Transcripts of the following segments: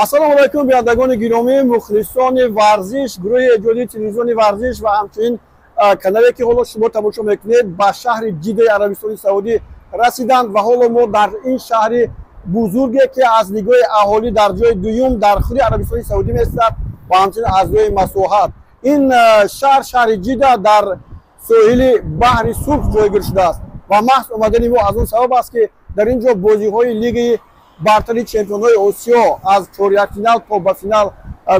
Ассалому алайкум, бинандагони гиромӣ, мухлисони варзиш. Гурӯҳи эҷодии телевизиони «Варзиш» ва ҳамчунин канале, ки ҳоло шумо тамошо мекунед, ба шаҳри Ҷидаи Арабистони Саудӣ расиданд ва ҳоло мо дар ин шаҳри бузурге, ки аз нигоҳи аҳолӣ дар ҷои дуюм дар худи Арабистони Саудӣ меистад ва ҳамчунин аз рӯи масоҳат, ин шаҳр, шаҳри Ҷида, дар соҳили Баҳри Сурх ҷойгир шудааст ва маҳз омадани мо аз он сабаб аст, ки дар ин ҷо бозиҳои Лигаи бартари чемпионҳои Осиё аз чорякфинал то ба финал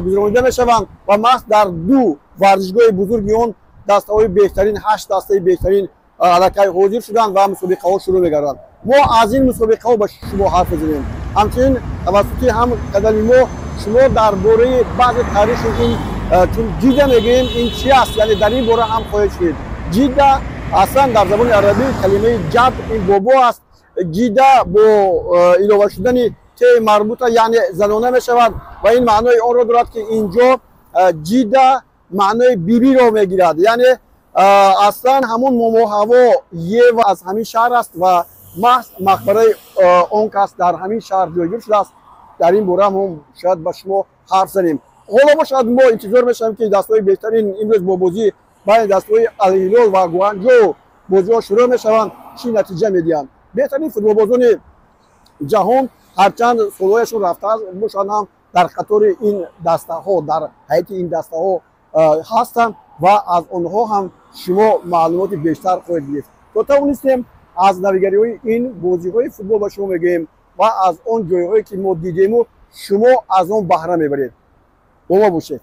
гузаронида мешаванд ва маҳз дар ду варзишгоҳи бузурги он дастаҳои беҳтарин, ҳашт дастаи беҳтарин аллакай ҳозир шуданд ва мусобиқаҳо шурӯъ мегарданд. Мо аз ин мусобиқаҳо ба шумо ҳарф мезанем. Ҳамчунин тавассути ҳам канали мо шумо дар бораи баъзе таърихи ин, чун Ҷида мегӯем, ин чи аст, яъне дар ин бора ҳам хоҳед шунид. Ҷида аслан дар забони арабӣ калимаи ҷад, ин бобо аст. Ҷида бо илова шудани те марбута, яъне занона мешавад ва ин маънои онро дорад, ки инҷо Ҷида маънои бибиро мегирад. Яъне аслан ҳамон Момо Ҳаво Ева аз ҳамин шаҳр аст ва маҳз мақбараи он кас дар ҳамин шаҳр ҷойгир шудааст. Дар ин бора мо шояд ба шумо ҳарф занем. Ҳоло бошад, мо интизор мешавем, ки дастаҳои беҳтарин имрӯз бо бозӣ байни дастаҳои Алҳилол ва Гуанҷо бозиҳо шурӯъ мешаванд, чӣ натиҷа медиҳанд. Беҳтарин футболбозони ҷаҳон, ҳарчанд солҳояшон рафта бошанд ҳам, дар қатори ин дастаҳо, дар ҳайати ин дастаҳо ҳастанд ва аз онҳо ҳам шумо маълумоти бештар хоҳед гирифт. То тавонистем, аз навигариҳои ин бозиҳои футбол ба шумо мегӯем ва аз он ҷойҳое, ки мо дидему шумо аз он баҳра мебаред. Бо мо бошед.